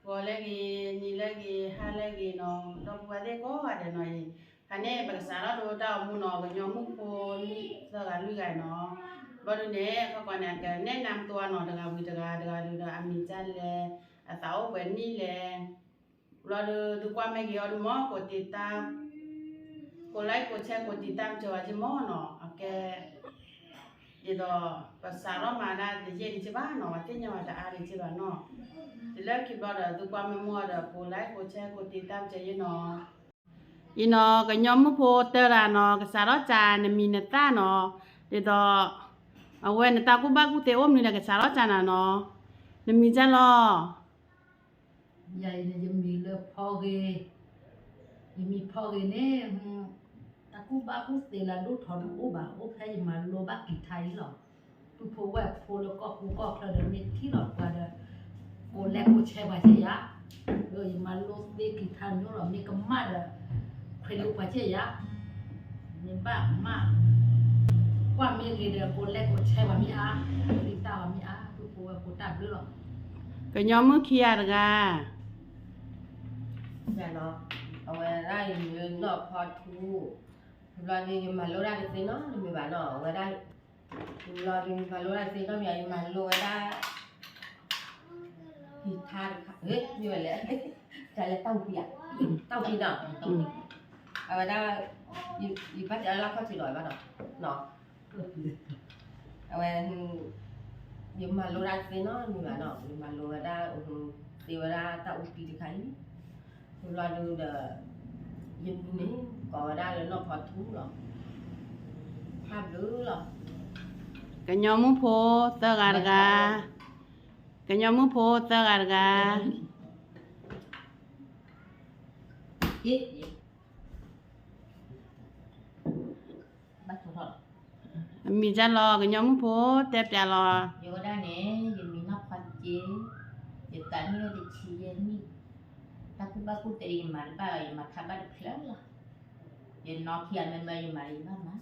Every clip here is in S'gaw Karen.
ဂီၤလၢအဂ့ၤ, နံၤလၢအဂ့ၤ, ဟါလၢအဂ့ၤနီၤ, ဒီပုၢ်ဝဲၢ်သ့ၣ်ကိးဂၤဒဲးနီၤအံၤ, ဖဲန့ၣ် ပကစးထီၣ်ဒိတၢ်အိၣ်မူနီၤ, ကညီမုၣ်ဖိနံၣ်သၢဂၤလွံၢ်ဂၤနီၤ, ဘျီဒုန့ၣ် ခီကီးန့ၣ် ကနဲၣ်နၢ်ပၢၢ်နီၤ, တဂၤဝံၤတဂၤ, တဂၤဒုဒီးအမံၤဒ်လဲၣ်, အသးအိၣ်ပှဲၤနံၣ်လဲၣ်, ဘျီဒု သုကွၢ်မ့ၢ်ဂ့ၤအီၤဒုမ့ၢ် ကိးတံာ်တၢ် ကိးlikeကိးshareကိးတံာ်တၢ်မၤစၢၤဝဲက့ၤမ့ၢ်နီၤ, အကဲ ဒ်သိး ပစးထီၣ်မၤဒၣ်တယဲၢ်ဒံးက့ၤဘၣ်နီၤ, ပှၤသ့ၣ်ညါဝဲတအါဒံးက့ၤဘၣ်နီၤ, တုၤလၢခံဘျီဒီး သုကွၢ်မ့ၢ်မ့ၢ်ဒီး ကိးlikeကိးshareကိးတံာ်တၢ်မၤစၢၤယဲနီၤ, အံၤနီၤ ကညီမုၣ်ဖိတဂၤနီၤ, ကစးထီၣ်စံးနမံၤနသၣ်နီၤ, ဒ်သိး အဝဲနတၢ်ကူၣ်ဘၣ်ကူၣ်သ့အိၣ်မနုၤဒီး ကစးထီၣ်စံးနၤနီၤ, နမံၤဒ်လဲၣ် ယၤအံၤန့ၣ် ယမံၤလၢဖီဂ့ၤ, ယမံၤဖီဂ့ၤန့ၣ်, တၢ်ကူၣ်ဘၣ်ကူၣ်သ့လၢဒိၣ်ထီၣ်တအိၣ်ဘၣ်, အိၣ်ဖဲယမၤလိဘၣ်ကံၤထါအံၤလီၤ. ပုၢ်ဖိဝဲၢ်ဖိလၢကီၢ်ပူၤကီၢ်ချၢဒီး မ့ၢ်ထံၣ်လီၤပှၤဒီး ကိးlikeကိးshareပှၤက့ၤယၤ, ဒီးယမၤလိသ့ကံၤထါညိလီၤ, မ့ၢ်ကမၣ်ဒီး ခွဲးလိပှၤက့ၤယၤ, မ့ၢ်ဘၣ်မး, ကွၢ်မ့ၢ်ဂ့ၤဒီး ကိးlikeကိးshareပှၤမ့ၢ်အါ, တံာ်တၢ်ပှၤမ့ၢ်အါ, ပုၢ်ဖိဝဲၢ်ဖိတၢ်ဘျုးလီၤ. ကညီမုၣ်ခံဂၤတဂၤ အဝဲဒၣ်ယမံၤလၢနီၢ်ဖီထူ, တဘျီဒုး ယမၤလိဒၣ်တသ့နီတမံၤဘၣ်နီၤ, အဝဲဒၣ် တဘျီဒုး ယမၤလိဒၣ်တသ့နီတမံၤ, ယမၤလိဝဲဒၣ် ကံၤထါတခါ, မ့ၢ်ဝဲလဲၣ်, တၢ်လဲၤတၢ်အူပံၤဧါ, တၢ်အူပံၤနီၤ, အဝဲဒၣ် ယဘၣ်တဲအီၤလၢခီၣ်ထံးဒီးဘၣ်ဒီး, အဝဲ ယမၤလိဒၣ်တသ့နီတမံၤဘၣ်နီၤ, ယမၤလိဝဲဒၣ် သ့ဝဲဒၣ်တၢ်အူပံၤတခါအံၤ, တဘျီဒုးဒီး ယမံၤန့ၣ် ကိးဝဲဒၣ်လၢနီၢ်ဖီထူလီၤ, တၢ်ဘျုးလီၤ. ကညီမုၣ်ဖိသၢဂၤတဂၤ, ကညီမုၣ်ဖိသၢဂၤတဂၤ အမံၤဒ်လဲၣ် ကညီမုၣ်ဖိတဲပျးလီၤ. ယဝဲဒၣ်န့ၣ် ယမံၤနီၢ်ဖီက့, ယသးနံၣ်အိၣ်တဆံယဲၢ်နံၣ်, တၢ်ကူၣ်ဘၣ်ကူၣ်သ့ယမၤတဘၣ်ဘၣ်, ယမၤထါဘၣ်တဖျၢၣ်လီၤ. ယနီၢ်ခံဂၤမ့ၢ်မၢယမၤဒီးယဘၣ်မၤ,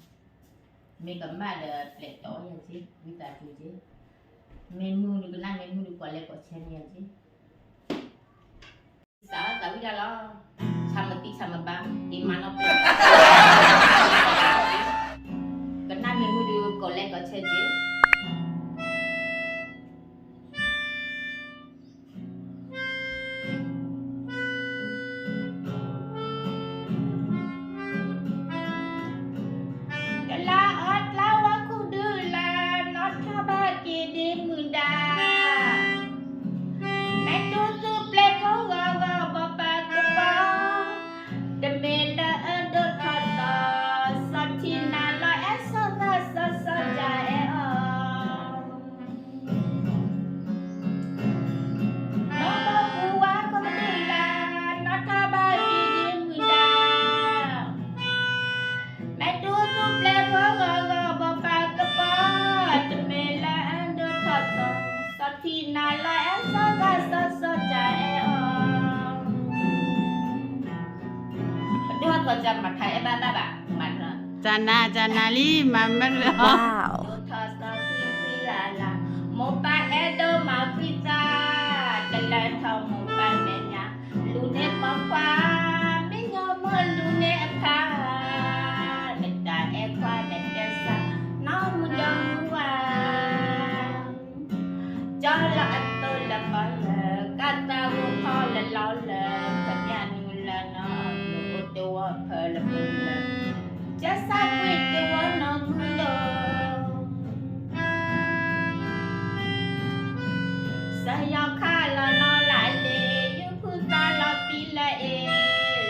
မ့ၢ်ကမၣ်ဒီးပျဲးတီယၤက့, ဝံသးစူၤက့, မ့ၢ်မုာ်ဒုးကနၣ်, မ့ၢ်မုာ်ဒုးကိးlikeကိးshareန့ၢ်ယၤက့. သးသးဝံၣ်ဒၣ်လီၤ, ဆၣ်မတံဆၣ်မဘါ, ဒ့မါနီၢ်ပျဲၢ်, ကနၣ်မ့ၢ်မုာ်ဒုးကိးlikeကိးshareက့. တလါအီၣ်ကျါဝဲခူဒုလၢ်, နီၢ်ထီၣ်ဘၣ်က့ၤဒ့မုၢ်ဒါ, မ့ၢ်တူၢ်သူၣ်ပျဲၢ်ဖိဂီၤဂီၤဘီပာ်ကပီၤ, တမ့ၢ်လၢအဒိၣ်ထီၣ်သီ, စီၤထံနၤလီၤအဲၣ်စီၤသးစီၤစီၤကအဲၣ်အီၤ နီၢ်ဘီပူၤဝါခီပဒုလၢ်, နီၢ်ထီၣ်ဘၣ်က့ၤဒ့မုၢ်ဒါ, မ့ၢ်တူၢ်သူၣ်ပျဲၢ်ဖိဂီၤဂီၤဘီပာ်ကပီၤ, တမ့ၢ်လၢအဒိၣ်ထီၣ်သီ, စီၤထံနၤလီၤအဲၣ်စီၤသးစီၤစီၤကအဲၣ်အီၤ ပဒိၣ်ထီၣ်သီကမၤထါအဲၣ်ဘၣ်ဘၣ်ဘၣ်, မၤ, ကနၤ ကနၤလံ မၤမ့ၢ်လၢ ဒိၣ်ထီၣ်သီခွံခွံလၢ်လၢ်, မိၢ်ပၢ်အဲၣ်ဒိးမၤခွံသၣ်, တလၢထီၣ်မိၢ်ပၢ်မဲာ်ညါ, လူၤန့ၢ်ပိာ်ခွါ, မ့ၢ်ညီမီၢ်လူၤန့ၢ်အခါ, နတၢ်အဲၣ်ခွါနတဲစၢ်, နီၢ်မုၢ်ဒီမုၢ်ဝါ ကၠီလီၤအသိလၢပီၢ်လၢ, ကၢ်သးဂိၢ်ဖီလၢလီၤလၢ, ကမျၢၢ်နုာ်လၢနီၢ်, နအိၣ်တဝီဖၢလၢပူၤလၢ, ကၢ်စၢ်ကွံာ်တဝီနီၢ်မုၢ်လိၤ, စၢၤယီၤခးလီၤနီၢ်လၢလ့, ယူၤဖုသးလီၤပံလၢအ့,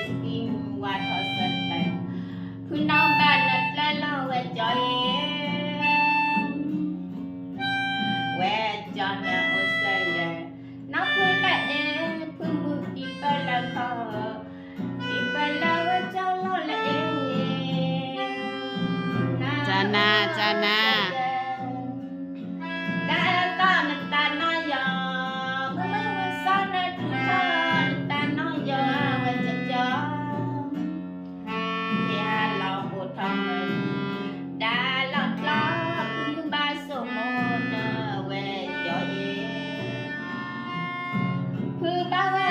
သံမုၢ်ဝါထီၣ်စၢၤတၢ် ဖုနီၢ်ဘၣ်နကျဲလီၤဝဲကၠီအ့, ဝဲကၠီနအိၣ်စၢၤယဲ, နီၢ်ဖုလၢအ့, ဖုမုၢ်တံၤပၢလၢခီ, တံၤပၢလၢဝဲကၠီလီၤလၢအ့, ကနၤ ကနၤ တၢ်အဲၣ်တီနသးနီၢ်ယီၤ, မုၢ်မုၢ်မုၢ်စီၤနထူၣ်ထီၣ်, နသးနီၢ်ယီၤဝဲကၠီကၠီ, မ့ၢ်ဟါလီၤအိၣ်ထီၣ်မုၢ်, ဒါလီၤကျီ, ဖုမုၢ်ဘၣ်ဆိမိၣ်နဝဲကၠီအ့, ဖုဘၣ်ဝဲ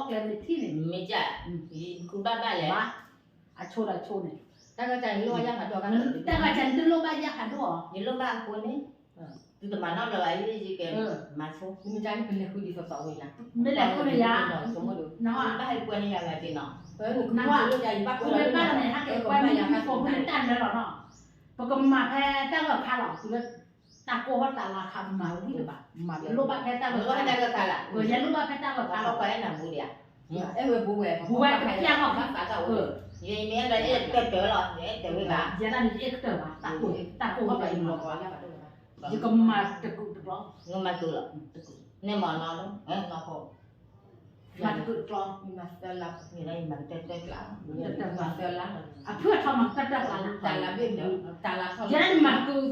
အဝဲပှၤဟီၣ်ကျဲမ့ၢ်ထံၣ်န့ၣ် မ့ၢ်က ယကူဘၣ်ဘၣ်လဲၣ် အဆိဒီးဆိန့ၣ် တၢ်ဂၤတၢ်လိၣ်ဘၣ်ယၤဖးဒိၣ် တၢ်ဂၤတၢ်လိၣ်ဘၣ်ယၤဖးဒိၣ်အီၤ ယလိၣ်ဘၣ်အဃိန့ၣ် သုတမၤနီတဘျီဘၣ် ယကမၤဆိ မ့ၢ်လဲၤဃုဒ်သိးသိးဝဲယၤ မ့ၢ်လဲၤဃုန့ၣ်ယၤ ဘၣ်ဟဲပှဲၤန့ၢ်ယၤဂၤက့ၤနီၤ ပဘၣ်ဟဲပှဲၤန့ၢ်ယၤဂၤက့ၤနီၤ ပမ့ၢ်ဘၣ်လီၤနီၤ ပကမၤဖဲတၢ်ဂၢၢ်ခါလီၤ တုၤလၢ တၢ်ကိၢ်ဟီၣ်တၢ်လါခါမၤဝံၤတဘၣ် မၤလိၣ်ဘၣ်ဖဲတၢ်ဂၢၢ်ခါ ယလိၣ်ဘၣ်ဖဲတၢ်ဂၢၢ်ခါလီၤ ပှၤအဲၣ်နၤဘူးဒံးဧါ ဘူးဝဲကပျၢ်ထီၣ် ယမ့ၢ်အဲၣ်ဒိးအဲၣ်ကတၢၢ်လီၤ ယအဲၣ်ကတၢၢ်ဝဲဘၣ် ယဲဒၣ်န့ၣ် ယအဲၣ်ကတၢၢ်ဘၣ် တၢ်ကိၢ်ဟီၣ်ဘၣ်ယမၤ ယကမၤတကုာ်တကျီ နမၤတကုာ်လီၤ န့ၣ်မၤနီၤ နီၤဖိ မၤတကုာ်တကျီ မၤသၢလါ မၤသၢလါ အဖုအထီမၤတၢ်တၢ်ကျါလၢ တၢ်လၢဘ့ၣ် တၢ်လၢထီ ယဲဒၣ်န့ၣ်မၤတကုာ်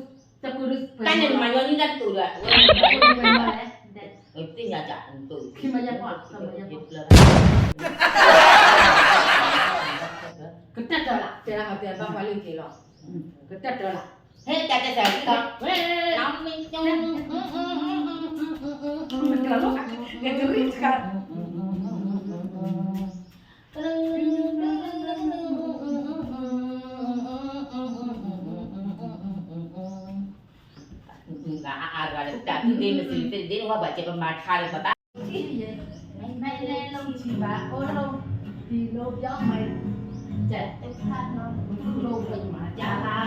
တကုာ်ဒု တၢ်န့ၣ်မၤညီနုၢ်တၢ်တကုာ်ဒီး သ့ၣ်ညါတၢ် ခံမၤယဲၢ်ပှၢ် ကတၢၢ်တၢၢ်လၢ တဲလၢဟီတဲဘၣ်ဖးလံက့ၤလီၤ ကတၢၢ်တၢၢ်လၢ ဟဲတၢ်တၢၢ်တၢၢ်လီၤ မ့ၢ်တၢ်လီၤ ကကရံၣ်တခါ အါအါဂၤလၢတၢ်ဒ့မ့ၢ်စံးသ့ၣ်ဒ့ဝဲဘၣ်ကဲပမၤခါလၢပဘၣ် မ့ၢ်လဲၤလီၤ ဘၣ်အိၣ်လၢ တံၤလၢပျီမ့ၢ် ကဲတခါနီၤ လၢပျီမ့ၢ်ကဲ လၢ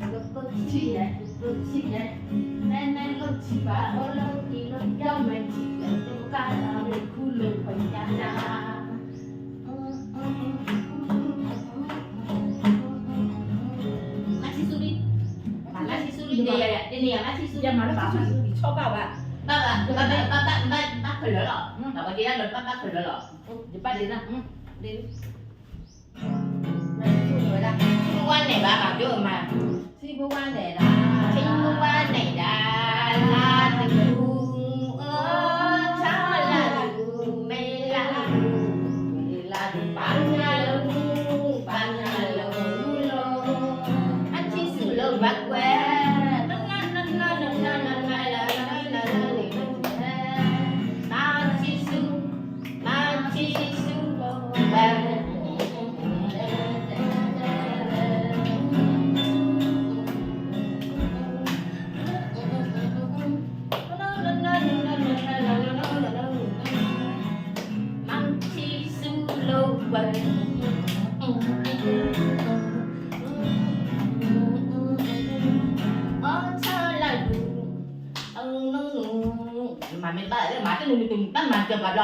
ပျီဆံးယဲ လၢပျီဆံးယဲ နဲနဲလၢဆံးဘၣ်အိၣ်လၢ တံၤလၢပျီမ့ၢ် ကဲတခါနီၤ လၢပျီမ့ၢ်ကဲ မၤဆံးဆူလံ မၤဆံးဆူလံ ဒ်န့ၣ်ယၤ ဒ်န့ၣ်ယၤ မၤဆံးဆူလံ ယမၤလၢဆံးဆူလံ ယဆီၣ်ဘၣ်ဘၣ် ဘၣ်ဘၣ် ဘၣ်ဘၣ် ဘၣ်ဘၣ် ဘၣ်ခဲလၢာ်လီၤ ဘၣ်က့ၤဒၣ်လၢဘၣ်ဘၣ်ခဲလၢာ်လီၤ ယဘၣ်ဒ်န့ၣ် ဝါန့ၣ်ဘၣ် မၤဒိၣ်မး ထံမူဝါန့ၣ်ဒၣ် ထံမူဝါန့ၣ်ဒၣ် လါတမူ အၢ ဆါလါတမူ မ့ၢ်လါတမူ မ့ၢ်လါတမူ ပာ်ညါလၢမူ ပာ်ညါလၢမူလီၤ အထံဆူလၢဘၣ်ကွဲ နနနနနနနနနနနနန မၤဆံးဆူ မၤဆံးဆူ ဝဲ မၤဆံးဆူလၢဝဲ အီၣ်ဆၢလၢဒူ အနူနူ မၤမ့ၢ်ဘၣ်လၢမၤတနူနူတမူတၢ်မၤကၢၤဘၣ်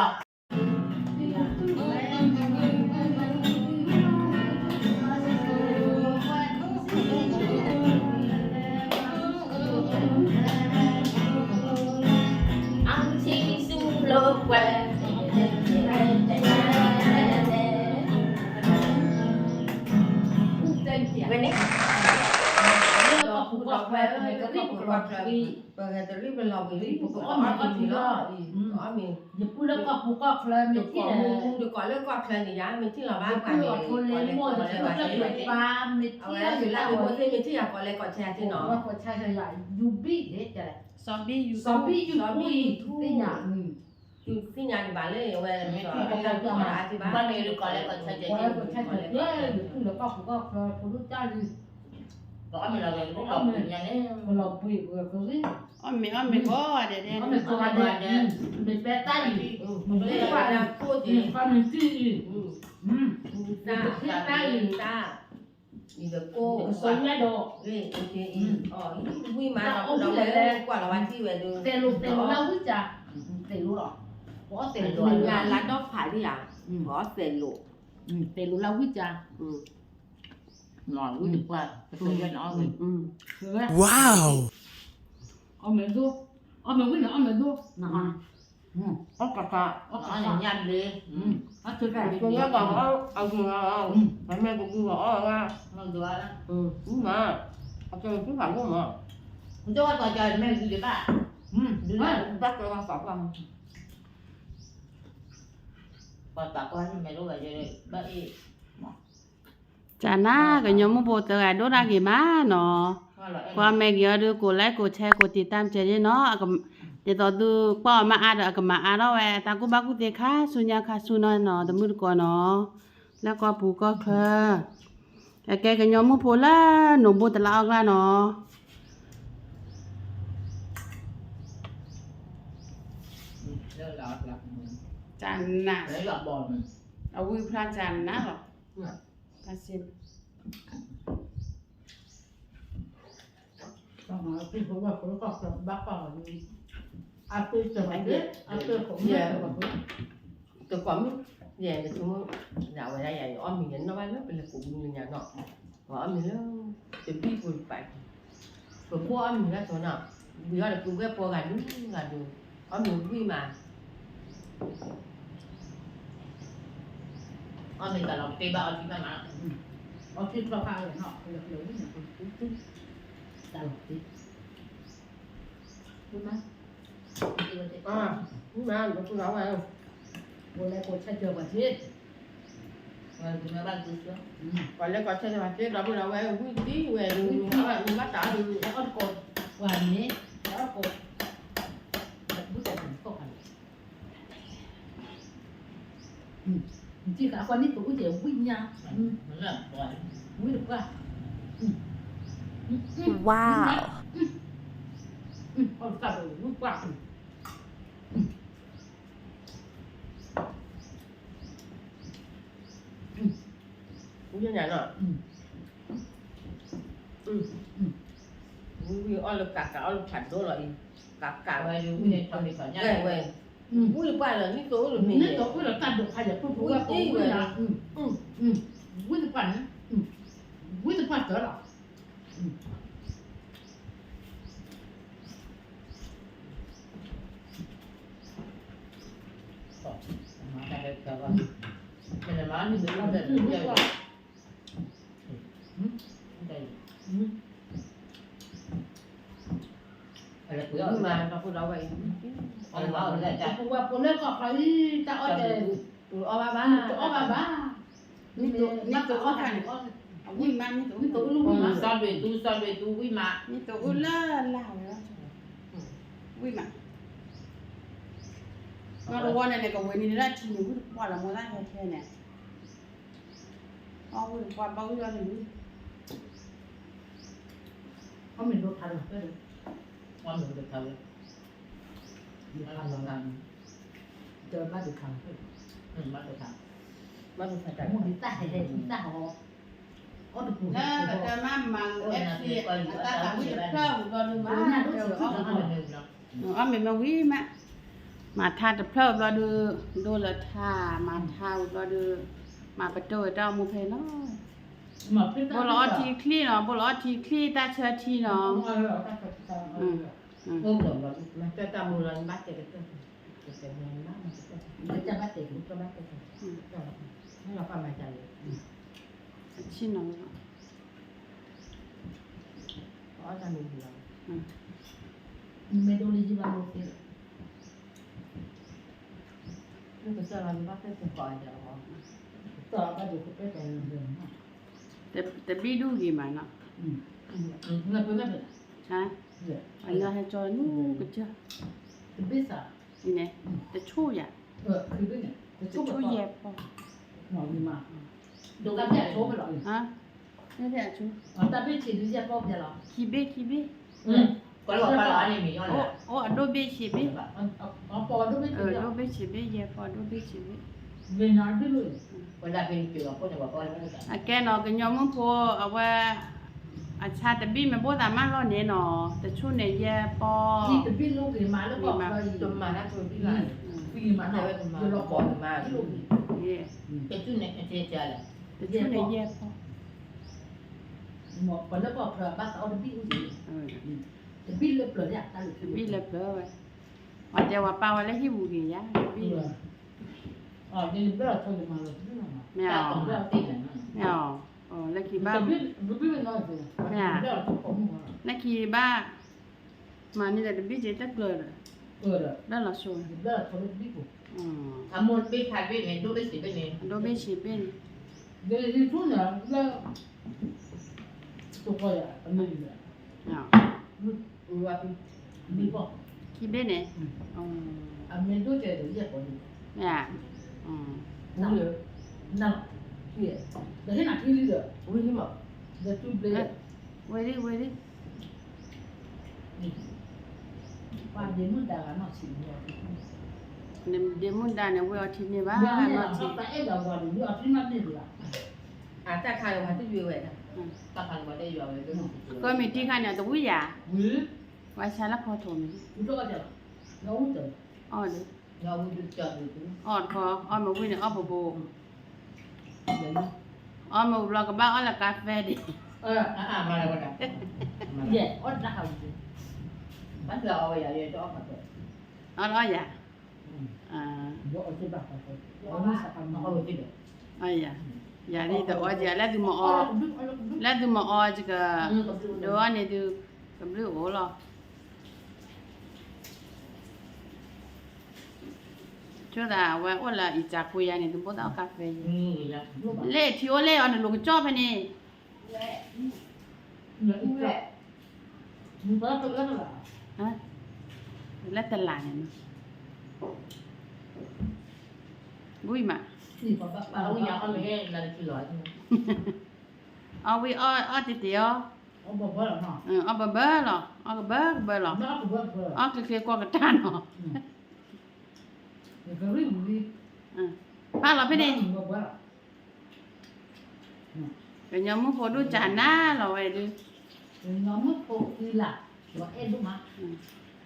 ဘျီ အဆံးဆူလၢကွဲ ဝဲန့ၣ် လၢကီၢ်ပူၤကီၢ်ချၢ ပကရံၣ်ပကလီၤဝံၤ ပကတရံၣ်ပလီၤဝံၤလံ ပကအီၣ်မ့ၤအီထံလီၤ ပကအီၣ်မ့ၤ ယပုၢ်လၢကီၢ်ပူၤကီၢ်ချၢ မ့ၢ်ထံၣ်န့ၣ် တကိးလၢကီၢ်ချၢန့ၣ်ယါ မ့ၢ်ထံၣ်လီၤဘၣ် ယပုၢ်အီၤဖိလ့မိၢ် ယပုၢ်လၢကီၢ်ပူၤပၢ် မ့ၢ်ထံၣ်လီၤဘၣ် မ့ၢ်ထံၣ်ယၤကီးလဲကီးဆဲးယၤထံၣ်နီၤ ကီးဆဲးယၤ ယူၤဘံၣ်န့ၣ် စီၤဘံၣ်ယူၤ စီၤဘံၣ်ယူၤထူ သ့ၣ်ညါ ယူၤသ့ၣ်ညါဒံးဘၣ်လၢဝဲ မ့ၢ်ထံၣ်လီၤဘၣ် ဘၣ်မ့ၢ်လၢကီးလဲကီးဆဲးယၤထံၣ် ကီးလဲကီးဆဲးယၤထံၣ် ယပုၢ်လၢကီၢ်ပူၤကီၢ်ချၢ ဖိဒိၣ်တၢ်လံ ပအီၣ်မ့ၤလီၤဂာ် ပလီၤပှံၤညါန့ၣ် ပလီၤပှံၤပကရံၣ် အီၣ်မ့ၤအီၣ်မ့ၤကိးဂၤဒဲး အီၣ်မ့ၤကိးဂၤဒဲး မ့ၢ်ပဲတၢ်အံၤ မ့ၢ်ကွၢ်ဒၣ် မ့ၢ်ကွၢ်မ့ၢ်တံၢ်အံၤ မ့ၢ်တၢ်အံၤ ကစိညါဒီး ဝံၤမး ကွၢ်လီၤဝဲထံၣ်ဝဲဒၣ် သဲးလိာ် သဲးလိာ်လၢဝံၣ်ကၢ သဲးလိာ်လီၤ ပအီၣ်သဲးလိာ် လါဒီဖးလံဧါ ပအီၣ်သဲးလိာ် သဲးလိာ်လၢဝံၣ်ကၢ ဝံၣ်တပှၢ် ကစိညါန့ၣ် ဝါ အီၣ်မ့ၤဒိၣ် အီၣ်မ့ၤဝံၣ်န့ၣ် အီၣ်မ့ၤဒိၣ် နဟါ အီၣ်ကပၤ အီၣ်ကပၤညါဘျ့ အီၣ်ကပၤ အီၣ်ကပၤ မ့ၢ်ကဒုအီၣ်ဂၤ မ့ၢ်ဒုအီၣ်ဂၤ မ့ၢ်ဒုအီၣ်ဂၤ မ့ၢ်ဒုအီၣ်ဂၤ အကဲၤဆူဖးဒိၣ်မး ဒုလၢဘၣ်ကဲဝဲသးပှၢ် ပှၤသးပှၢ်န့ၣ်မဲာ်ဒိၣ်ဝဲဘၣ်အ့ၣ် ကနၣ် ကညီမုၢ်ဖိတဂၤဒိၣ်ဒၣ်ဂ့ၤမးနီၤ, ကွၢ်မဲာ်က့ၤအီၤဒုး ကိးlikeကိးshareကိးတိတ်တၢ်မစဲးန့ၣ်နီၤ, ဒ်သိးသုကွၢ်အီၤမးအါဒီး အကမၤအါထီၣ်ဝဲ အတၢ်ကူၣ်ဘၣ်ကူၣ်သ့ခါဆူ ညါခါဆူနီၤနီၤ တမုၢ်တကိးနီၤ, လၢကီၢ်ပူၤကီၢ်ချၢ, ကကဲကညီမုၢ်ဖိလၢနိၣ်ဘိတလါအီၣ်ကျါနီၤ. ကနၣ်, အဝံဖျါကနၣ်လီၤ. တကိးမုၢ်, ယဲၢ်တဆိကမိၣ်, ဒၣ်ဝဲဒၣ်ယၤ ယအီၣ်မ့ၤယနီၣ်ဘၣ်လၢပလဲၤကိးမုၢ်လၢညါနီၤ, ပအီၣ်မ့ၤလၢ တဘံၣ်ပူၤတပာ်က့ၤ, ပဖိအီၣ်မ့ၤလၢအသိးနီၤ, ဝံၤအီၣ်ဒီးပုၢ်ဝဲၢ်ပှၤဂၤဒုဂၤဒု, အီၣ်မ့ၤဝံၣ်မး အီၣ်မ့ၤတၢ်လီၤတ့ဘၣ်အီထံဘၣ်မး, အီထံတဖျၢၣ်ဖးဝဲနီၤ, ပလဲၤပလဲၤဝံၣ်န့ၣ် ပတံၢ်တံၢ်, တၢ်လီၤတ့, မ့ၢ်မး, မ့ၢ်မး ပကူလီၤဝဲ, ပလဲၤကိးဆၢကၢၤပှၤထံ, ပှၤလဲၤကိးဆၢကၢၤပှၤထံ ဒီးမ့ၢ်လီၤဝဲ ဝံၣ်တံၢ်ဝဲဒုး, ဝံၣ်တံၢ်ဝဲဒုး, ဘၣ်တၢ်ဒုး, အီၣ်တကိး, ပှၤန့ၣ်, အီၣ်တကိး, ဘုၣ်စဲးတကိးခါန့ၣ် နထံၣ်ဃာ်အဃိန့ၣ် ပအူၣ်ကဲၤဝံၣ်ညါ, ဝံၣ်တပှၢ်, ဝါ, အီၣ်တပှၢ်, ဝံၣ်တပှၢ်, ညါနီၤ, ဝံၤဝံၤအီၣ်လၢကးကးအီၣ်လၢဖးဒိၣ်လီၤအံၤ, ကးကးဝဲ, ဝဲ, ဝံၤပှၢ်လီၤ နံၣ်သိအိၣ်လၢမ့ၢ်, နံၣ်သိအိၣ်လၢတၢ်ဒိးခါယၤ ပှၢ်ပှၢ်ဝဲ, ဝံၤတပှၢ်န့ၣ်, ဝံၤတပှၢ်တၢၢ်လီၤ. ပဝဲဖိလၢကီၢ်ချၢအံၤ တၢ်အီၣ်တဲ, တအီၣ်ဘၣ်ဘၣ်, တအီၣ်ဘၣ်ဘၣ်, မ့ၢ်တအီၣ်ခါန့ၣ်, ဝံၣ်မး, မ့ၢ်တအီၣ်လၢဝံၣ်မး, စီၤဒွဲၣ်သူ, စီၤဒွဲၣ်သူ ဝံၣ်မး, မ့ၢ်တအီၣ်လၢလၢ်ဝဲ, ဝံၣ်မး, နီၢ်တဝီန့ၣ်န့ၣ် ကဝဲၤန့ၣ်လၢထံန့ၣ် ဝံၣ်တပှၢ်လီၤ မိၢ်သၣ်ဟဲထဲန့ၣ်, အီၣ်ဝံၣ်တပှၢ်ဘၣ်ဝံၣ်အီၣ်န့ၣ်, အီၣ်မ့ၢ်ဒိထါလီၤ, အီၣ်မ့ၢ်ဒိထါလီၤ, တဘၣ်ဒိထါလီၤ, ဘၣ်ဒိထါ, ဘၣ်ဒိထါတၢ်, မ့ၢ်ဒ်တၢ်ဟဲဟဲဒ်တၢ်ဟီ, အီၣ်တပူၤ, လၢပတမၤမၤ FC အတၢ်သးဝံၣ်တဖျၢၣ်ဝံၤဘျီဒုးမး, အီၣ်မ့ၢ်မ့ၢ်ဝံၤမး, မၤထါတဖျၢၣ်ဝံၤဘျီဒုး, ဒိလၢထါ, မၤထါဝံၤဘျီဒုး, မၤပတုာ်ဝဲတၢ်အိၣ်မူဖဲလီၤ, ဘိလီၤအီထံချံနီၤ, ဘိလီၤအီထံချံ တၢ်ဆၢထံနီၤ, တၢ်မူလီၤ, အဆံၣ်နီၤ, မ့ၢ်ဒိလၢယဘၣ်လိာ်သ့လီၤ, တဘံၣ်ဒူၣ်ဂ့ၤမးနီၤ, ဟါ, အညီဟဲကၠီနူကစၢၢ်, တဘ့ၣ်စး, န့ၣ်, တဆိၣ်ယၤ, တဆိၣ်ယဲၢ်ဖီ, ဟါ, တဘ့ၣ်အဆိ, ခံဘ့ၣ်, ခံဘ့ၣ်, အိၣ်အဒိၣ်ဘ့ၣ်ဆံးဘ့ၣ်, ဒိၣ်ဘ့ၣ်ဆံးဘ့ၣ်, ယဲၢ်ဖီဒိၣ်ဘ့ၣ်ဆံးဘ့ၣ်, အကဲနီၤ ကညီမုၣ်ဖိအဝဲ, အဆါတဘ့ၣ်မ့ၢ်ဘိၣ်သးမးလီၤန့ၣ်နီၤ, တဆိၣ်န့ၣ်ယဲၢ်ဖီ, တဘ့ၣ်လိၣ်ဂ့ၤမးလၢကီၢ်ချၢအံၤ, တဆိၣ်န့ၣ်ယဲၢ်ဖီ, တဘ့ၣ်လၢပျၢၤ, တဘ့ၣ်လၢပျၢၤဝဲ, ပှၤတဲဝဲပာ်ဝဲလၢဟံၣ်ပူၤဂ့ၤယါ, တဘ့ၣ်, မ့ၢ်, မ့ၢ်, လၢခံဘၣ်, မ့ၢ်, လၢခံဘၣ်, မၤန့ၢ်ဒီးတဘ့ၣ်က့ၤတကျၢၤဒီး, ဘၣ်လီၤဆိ, အမိၢ်တဘ့ၣ်ဖးဘ့ၣ်န့ၣ် ဒိၣ်ဘ့ၣ်ဆံးဘ့ၣ်န့ၣ်, ဒိၣ်ဘ့ၣ်ဆံးဘ့ၣ်န့ၣ်, ခံဘ့ၣ်န့ၣ်, မ့ၢ်, ဝဲဒၣ်, ဝဲဒၣ်, ဒ့မုၣ်ဒါန့ၣ် ဝံၣ်အီထံန့ၢ်ဘၣ်, အတၢ်ခါလၢပှၤတယွၤဝဲ, ကမ့ၢ်တံၢ်ခါန့ၣ် အတဝံၣ်ယၤ, ဝံၣ်, ဝဲဆါလၢဖီထိးန့ၣ်, အီၣ်ဒီး, အီၣ်တခီ, အီၣ်မ့ၢ်ဝံၣ်န့ၣ် အီၣ်ဘိဘိ, အီၣ်မ့ၢ်ဝံၤဘျီကဘၣ်အီၣ်လၢကါဖဲဒံး, အီၣ်တခါ, အီၣ်ယၤ, ယၤဒ်တအီၣ်က, လၢသုမ့ၢ်အီ, လၢသုမ့ၢ်အီက, ဒိအီန့ၣ်ဒုးကဘျုးအိၣ်လီၤ. ဆိသးအဝဲအိၣ်လၢအံၤစၢ်ဖိယၤန့ၣ် တဘိသၣ်အီၣ်ကါဖဲယၤ, လၢထံအိၣ်လၢအီၤ နလိၤကကၠီၣ်ဖဲန့ၣ်, လၢတလးန့ၣ်, ဝံၤမး, အီၣ်ဝံၤအီၣ်တ့ၢ်တ့ၢ်အီၤ, အီၣ်ဘၢဘၢလီၤ, အီၣ်ကဘၢကဘၢလီၤ, အီၣ်ချ့ချ့ကွၢ်ကတၢၢ်နီၤ, ပာ်လီၤဖဲန့ၣ်, ကညီမုၣ်ဖိဒိၣ်ကနၣ်လီၤဝဲဒုး,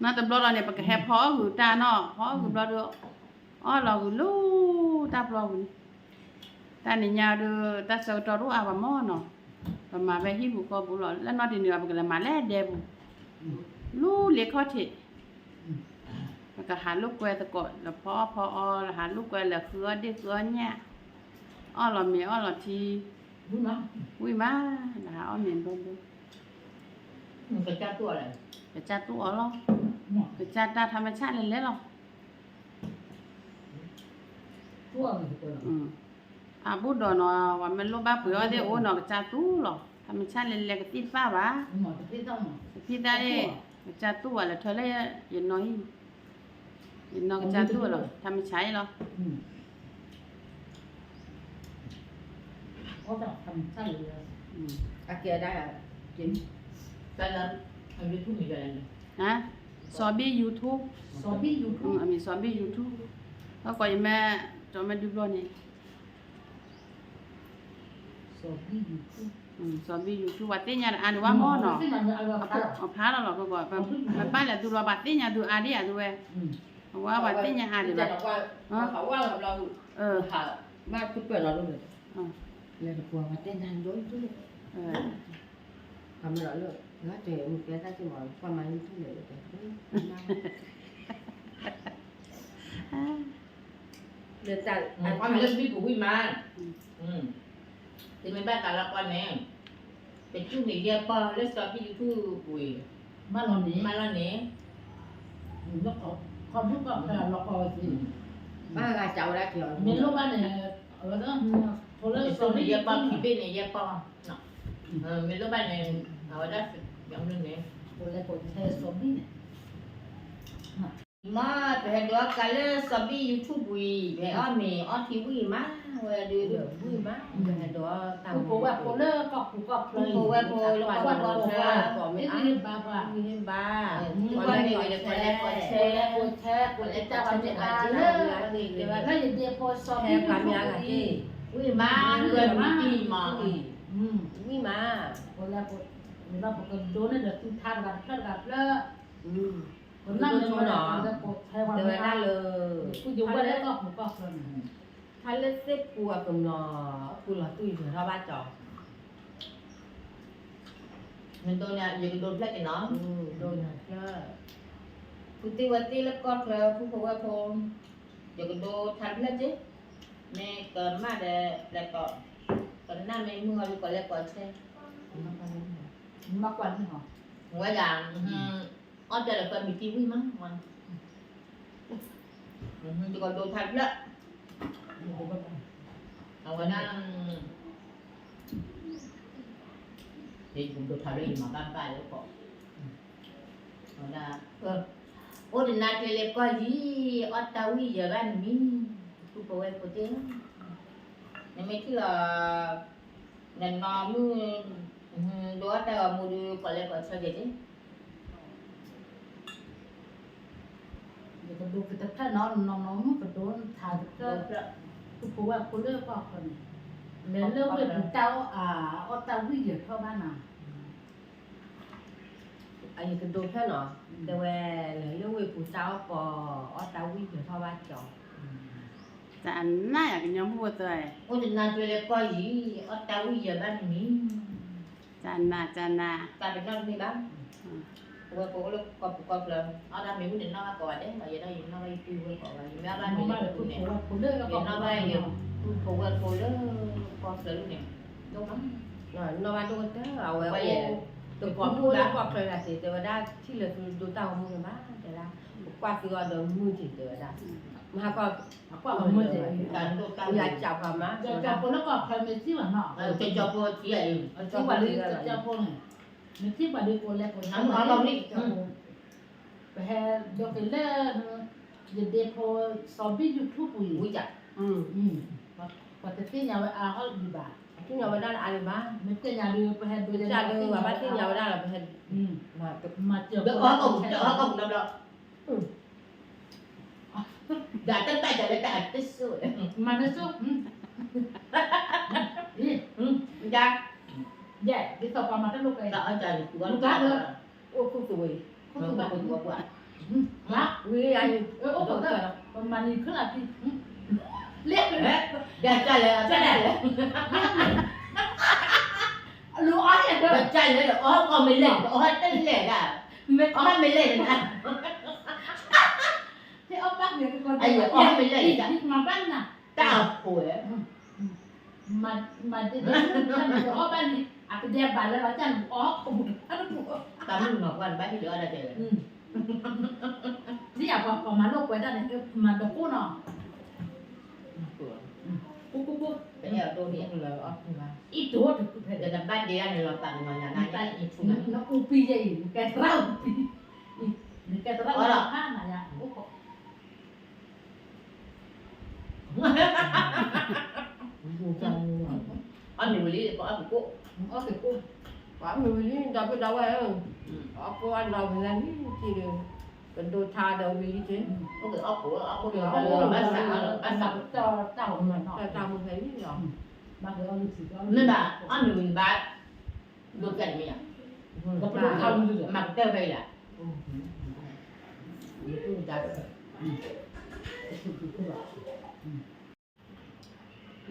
နီတဘျီလီၤန့ၣ် ပကဟဲဖီအီၣ်ဂုာ်တၢ်နီၤ, ဖီအီၣ်ဂုာ်ဘျီဒီး အီၣ်လီၤဂုာ်လၢတၢ်ပျီပူၤန့ၣ်, တၢ်နံၤညါဒီး တၢ်ဆၢကတီၢ်တအိၣ်အါဘၣ်မၢ်နီၤ, ပမၤဖဲဟံၣ်ပူၤဃီပူၤလီၤ, လၢနီတနံၤဘၣ် ပကလဲၤမၤလၢဒဲပူၤ, လူလ့ခီၣ်ထံး ပကဟးလိာ်ကွဲသကိး လၢဖီအီၣ်ဖီအီ လၢဟးလိာ်ကွဲ လၢဃုအီၣ်ဒ့ၣ်ဃုအီၣ်ညၣ်, အီၣ်လီၤမ့ၤအီၣ်လီၤထံ, ဝံၣ်မး, လၢဟးအီၣ်မ့ၤဘျီဘျီ, ကစၢ်တူၢ်အီၤလီၤ, ကစၢ်တၢ်ထီမ့ၢ်ဆၣ်လဲၤလဲၤလီၤ. အဘူးဒီးနီၤ ပှၤမ့ၢ်လိၣ်ဘၣ်ပှ့ၤအီၣ်သ့ၣ်အိၣ်နီၤ ကစၢ်သူလီၤ, ထီမ့ၢ်ဆၣ်လဲၤလဲၤကသံၣ်တဖၣ်ဘၣ်, ကသံၣ်တၢ်န့ၣ် ကစၢ်သူဝဲလၢထၢလၢယနီၢ်ဟံၣ်, ယနီၢ်ကစၢ်သူဝဲလီၤ ထီမ့ၢ်ဆၣ်အံၤလီၤ. စီၤဘံၣ် YouTube, အမံၤစီၤဘံၣ် YouTube, အကိးယမ့ၢ် ကၠီမ့ၢ်ဒုဘျီန့ၣ် စီၤဘံၣ် YouTube, ပှၤသ့ၣ်ညါတအါဒံးဘၣ်မၢ်နီၤ, အဖျါလီၤလီၤ ပဘၣ်လဲၤသုလီၤ ပှၤသ့ၣ်ညါသုအါဒံးဧါသုဝဲ, အဝဲပှၤသ့ၣ်ညါအါဒံးဘၣ်, ဘၣ်ပှၤတဲနၤ ပှၤမ့ၢ်လီၤလၢ လၢတဲမူကဲတၢ်က့မး ပှၤမၤ YouTube န့ၣ် လၢတၢ်အါမ့ၢ်လၢပဝံၣ်ပူၤဝံၣ်မး, တမ့ၢ်ဘၣ်တၢ်လၢပှၤန့ၣ်, ပကၠူၣ်န့ၣ်ယဲၢ်ပီၢ်လၢစီၤဘံၣ် YouTube ပူၤအံၤ, မ့ၢ်လီၤန့ၣ်, မ့ၢ်လီၤန့ၣ်, ဘၣ်ဂၤစံးဝဲဒၣ်က့ၤအီၤ မ့ၢ်လိၣ်ဘၣ်န့ၣ်, ပကၠူၣ်န့ၣ်ယဲၢ်ပီၢ် ခံဘ့ၣ်န့ၣ် ယဲၢ်ပီၢ်, မ့ၢ်လိၣ်ဘၣ်န့ၣ်, အဝဲဒၣ်, န့ၣ်, မ့ၢ်ပဟဲဒိးကါလၢစီၤဘံၣ် YouTube ပူၤအံၤ ပဟဲအီၣ်မ့ၤအီထံဝံၣ်မး, ဝဲဒုးဝံၣ်မး, ပဟဲဒိးတၢ်ဖိဝဲဖိလၢကီၢ်ပူၤကီၢ်ချၢ, ဖိဝဲဖိလၢကီၢ်ပူၤကီၢ်ချၢ, မ့ၢ်ဘၣ်, မ့ၢ်ဘၣ်, ကိးလဲကိးဆဲ, ကိးလဲကိးဆဲ, ကိးလဲကိးဆဲ, လၢယဒ့ဖိစီၤဘံၣ် YouTube အံၤ, ဝံၣ်မး, ဝံၣ်မး, ပကဒိးန့ၢ်ဒီးသူထါတဂၤတဖျၢၣ်တဂၤတဖျၢၣ်, ပနၢ်မ့ၢ်ဝဲဒၣ်လၢ, ဖဲလၢသ့ၣ်ပူၤအကမျီၤ ပူၤလီၤသူၣ်ယံၤထီၣ်ဘၣ်ကၠီ, မ့ၢ်ဒိးန့ၣ် ယကဒိးဖျၢၣ်က့ၤနီၤ, ဒိးန့ၣ်ဖျၢၣ်, ဖုသ့ၣ်ဝဲသ့ၣ်လၢကီၢ်ချၢ ဖုဖိဝဲၢ်ဖိ, ယကဒိးထါတဖျၢၣ်က့ၤ, မ့ၢ်ကမၣ်ဒီးလဲၤတီၤ, ကနၢ်မ့ၢ်မုၢ်အီၤ ယကိးလဲကိးဆဲ, မ့ၢ်ကွၢ်န့ၣ်ဟီ, ဝဲဒၣ် အီၣ်တၢ်ဒီးပမ့ၢ်တံၢ်ဝံၣ်မး, ယကဒိးထါတဖျၢၣ်, အဝဲဒၣ်, ယကဒိးထါတဖျၢၣ် ယမၤဘၣ်ဘၣ်လၢကီး, အဝဲဒၣ်, အိၣ်တနၤကျဲလဲၤကီၢ်ယံၤ, အီၣ်တၢ်ဝံၣ်ယဲၢ်ဘၣ်နမံၤ, ဖုဖိဝဲၢ်ဖိသ့ၣ်, နမ့ၢ်ထံၣ်လီၤ နနီၢ်မုၣ်, ဒိးအီၣ်တၢ်ဂီၤမူဒီး ကိးလဲကိးဆဲက့ၤ, ယကဒိးက့ၤတဖျၢၣ်နီၤ, နနီၢ်မုၣ်ကဒိးထါတဖျၢၣ်, ဖုဖိဝဲၢ်ဖိလၢကီၢ်ချၢန့ၣ်, လဲၤလၢဝ့ၢ်ပူၤတၢ်အီၣ်, အီၣ်တၢ်ဝံၣ်ယဲၢ်ထီၣ်ဘၣ်နၤ အယကဒိးဖျၢၣ်နီၤ, တဲဝဲလဲၤလၢဝ့ၢ်ပူၤတၢ်အီၣ်ကီး, အီၣ်တၢ်ဝံၣ်ယဲၢ်ထီၣ်ဘၣ်ကၠီ, တနၤယၤကညီမုၣ်ဖိသၢ, အိၣ်တနၤကျဲလဲၤကီၢ်ယံၤ, အီၣ်တၢ်ဝံၣ်ယဲၢ်ဘၣ်နမံၤ, တနၤ, တနၤ, တၢ်ပနီၣ်တမ့ၢ်ဘၣ်, ဝဲပအိၣ်လၢကီၢ်ပူၤကီၢ်ချၢ, အီၣ်ဒၣ်မ့ၢ်ဝံၣ်န့ၣ်နီၣ်ဘၣ်ကိးဂၤဒဲး, ယဲဒၣ်ယနီၣ်ဘၣ်ယပုၢ်ဝဲၢ်ကိးဂၤ, ယမ့ၢ်အီၣ်ဘၣ်မ့ၢ်ဝံၣ်န့ၣ်, ယနီၣ်ဘၣ်ယပုၢ်ဖိဝဲၢ်ဖိလၢကီၢ်ချၢလၢန့ၣ်, ဒိၣ်မး, နီၣ်ဘၣ်ဒိၣ်ကတၢၢ်, အဝဲအိၣ်, တကိးဖိလၢကီၢ်ချၢဂၤသ့ၣ် တဲဝဲဒၣ်ထံၣ်လၢသုဒိးတၢ်ဂီၤမူန့ၣ်ဘၣ်, တဲဒၣ်, ပကွၢ်သုအီၤဒီးမုၢ်တ့ၢ်တဲဝဲဒၣ်, မဟါကီၢ်, အကွၢ်ဂီၤမူတ့ၢ်, ယၤကၠးပှၤမး, ကၠီဖိလၢကီၢ်ချၢမ့ၢ်ထံၣ်ဘၣ်နီၤ, ကၠီဖိထံၣ်, ကၠီဖိန့ၣ်, မ့ၢ်ထံၣ်ပှၤဒုးကိးလဲကိးဆဲ, ပဟဲဒိးက့ၤလၢ, ယဒ့ဖိစီၤဘံၣ် YouTube ပူၤအံၤ, ပှၤတသ့ၣ်ညါဝဲအါထီၣ်ဒံးဘၣ်, သ့ၣ်ညါဝဲဒၣ်လၢအါဒံးဘၣ်, မ့ၢ်သ့ၣ်ညါဒီး ပဟဲဒိး, ပှၤဘၣ်သ့ၣ်ညါဝဲဒၣ်လီၤ ပဟဲ, မၤစၢၤ, ဒီးတၢ်တၢ်တၢ်တၢ်တၢ်တၢ်, မၤနၢၤစိ, ယၤ ယဲ ဒ်သိးပှၤမၤတလိၣ်ကဲ လူကါလၢ အိၣ်ခိၣ်သူဝဲ ခိၣ်သူဘၣ် ဝံၤယၤန့ၣ် အိၣ်ခိၣ်သၢ ပမၤနံၤခဲလၢာ်ဖံ လဲၣ် ဒ်ကလဲၣ် ကလဲၣ် လူအီၣ်ယၤ ကလဲၣ် အီၣ်ကီၢ်မ့ၢ်လဲၣ် အီၣ်တလဲၣ်ဒၣ် အီၣ်မ့ၢ်လဲၣ်ဒၣ် အီၣ်မ့ၢ်လဲၣ်ဒၣ် မၤဘၣ်နၤ တၢ်အဃိ မၤဒ်ဒ် အီၣ်ဘၣ်လံ အကဒဲဘၣ်လၢလီၤတၢ်လူၤအီၣ်ခိၣ်ပူၤတဖၣ်တပူၤ တၢ်မုၢ်နီၤကွၢ်နဘၣ်ဟ့ၣ်လီၤအီၣ်ဒၣ်တဲလၢ ဒ်ယၤပှၤမၤလိာ်ကွဲတၢ်န့ၣ် မၤဒီးကိၣ်နီၤ ကိၣ်ကိၣ်ကိၣ် တအဲၣ်အီၤဒိၣ်န့ၣ် အီၣ်ခိၣ်မး အံၤတိၢ်တကူဖဲ ဒီးနဘၣ်ဒ့ဒၣ်န့ၣ်လီၤသးနမၤညါနၤန့ၣ် နအူပံယဲအံၤ နကဲတရၣ်အူပံ နကဲတရၣ်အူပံဖးနၤယၤ အိၣ်ခိၣ် အီၣ်မ့ၤဝံၤလံ ပအီၣ်က့ၤကိၣ် အီၣ်က့ၤကိၣ် ပှၤမ့ၤဝံၤလံ ဒီပုၢ်ဒီဝဲၢ်ဧၢ အီၣ်ကိၣ်အနီၢ်ဝံၤလံ ထံၣ်ဒီး ကဒိးထါဒီးဝံၤလံက့ အိၣ်က့ၤအီၣ်ကိၣ် အီၣ်ကိၣ် ဘၣ်ဆၣ် ဘၣ်ဆၣ် တၢ်မူဖဲလံလီၤ မ့ၢ်ဘၣ် အီၣ်မ့ၤဝံၤဘၣ် ဒိးကဲတမ့ၢ်ယၤ မၤကတၢၢ်ဖဲယၤ ယနီ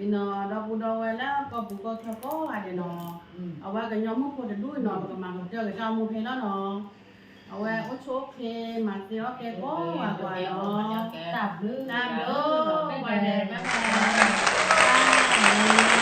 ၤ ဒီပုၢ်ဒီဝဲၢ်လၢကီၢ်ပူၤကီၢ်ချၢကိးဂၤဒဲးနီၤ အဝဲကညီမုၣ်ဖိတဒူၣ်နီၤ ပကမၤကတၢၢ်က့ၤတၢ်အိၣ်မူဖဲလီၤနီၤ အဝဲအိၣ်ဆူၣ်အိၣ်ချ့ မၤသ့အီၣ်ကဲကိးဂၤဒဲးနီၤ တၢ်ဘျုး တၢ်ဘျုး ဘၣ်ဘၣ်